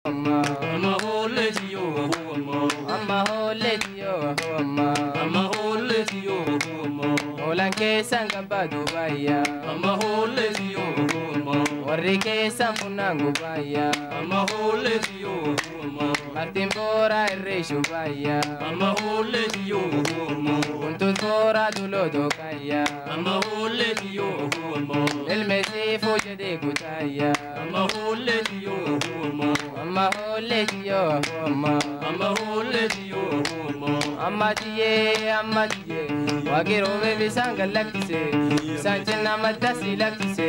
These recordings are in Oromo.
Amma. Amma hoolleeti yoo amma. Amma hoolleeti yoo amma. Amma hoolleeti yoo amma. Hoolaan keessan gabbaa duubaayya. Amma hoolleeti yoo amma. Warri keessan funnaan gubaayya. Amma hoolleeti yoo amma. Martiin booraa irree shubaayya. Amma hoolleeti yoo amma. Kuntuut booraa duloo dookaayya. Amma hoolleeti yoo amma. Ilmi siifuu jedhee kutaayya. Amma hoolleeti yoo amma. Amma hoolleeti yoo amma. Amma hoolleeti yoo amma. Amma tiyyee amma tiyyee waaqii roobee bisaan gad lakkise, bisaan cinnaa madda si lakkise,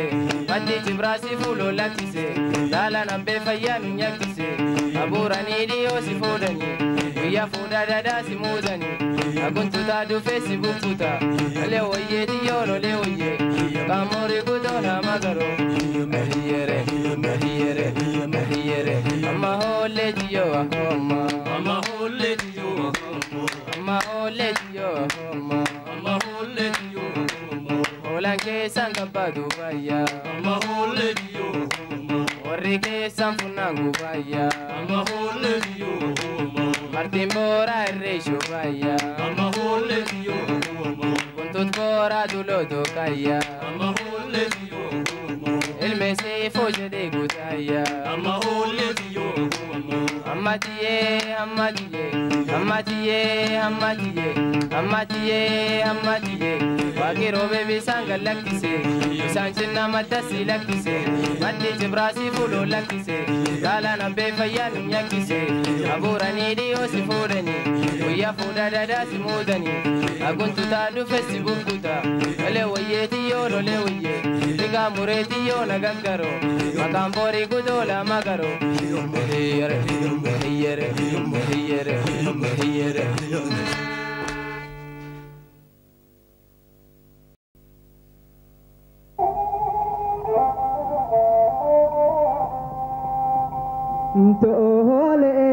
maddi cibraa si fuuloo lakkise, laalaan hambee fayyaa nu nyakkise, abuuranii dhiyoo si fuudhanii, guyyaa fuudhaa dadaa si muudanii, aguntutaa dhufee si bukkuta, olee wayyee tiyyoo lolee wayyee, qaamorii gudoo nama garoo, hiyyere hiyyere hiyyere, amma hoollee tiyyoo amma. Amma hoolleeti yoo amma. Amma hoollee tiyyoo amma. Amma hoolleeti yoo amma. Hoolaan keessan gabbaa duubaayya. Amma hoolleeti yoo amma. Warri keessan funnaan gubaayya. Amma hoolleeti yoo amma. Martiin booraa irree shubaayya. Amma hoolleeti yoo amma. Kuntuut booraa duloo dookaayya. Amma hoolleeti yoo amma. Ilmi siifuu jedhee kutaayya. Amma hoolleeti yoo amma. Amma tiyyee amma tiyyee amma tiyyee amma tiyyee amma tiyyee amma tiyyee waaqii roobee bisaan gad lakkise, bisaan cinnaa madda si lakkise, maddi cibraa si fuuloo lakkise, laalaan hambee fayyaa nu nyakkise, abuuranii dhiyoo si fuudhanii, guyyaa fuudha dadaa si muudanii, aguntutaa dhufe si bukkuta, lolee wayyee tiyyoo lolee wayyee, rigaa muree tiyyoo nagaggaroo, maqaan boorii gudoo lama garoo. Hiyyere hiyyere hiyyere hiyyere. Tole.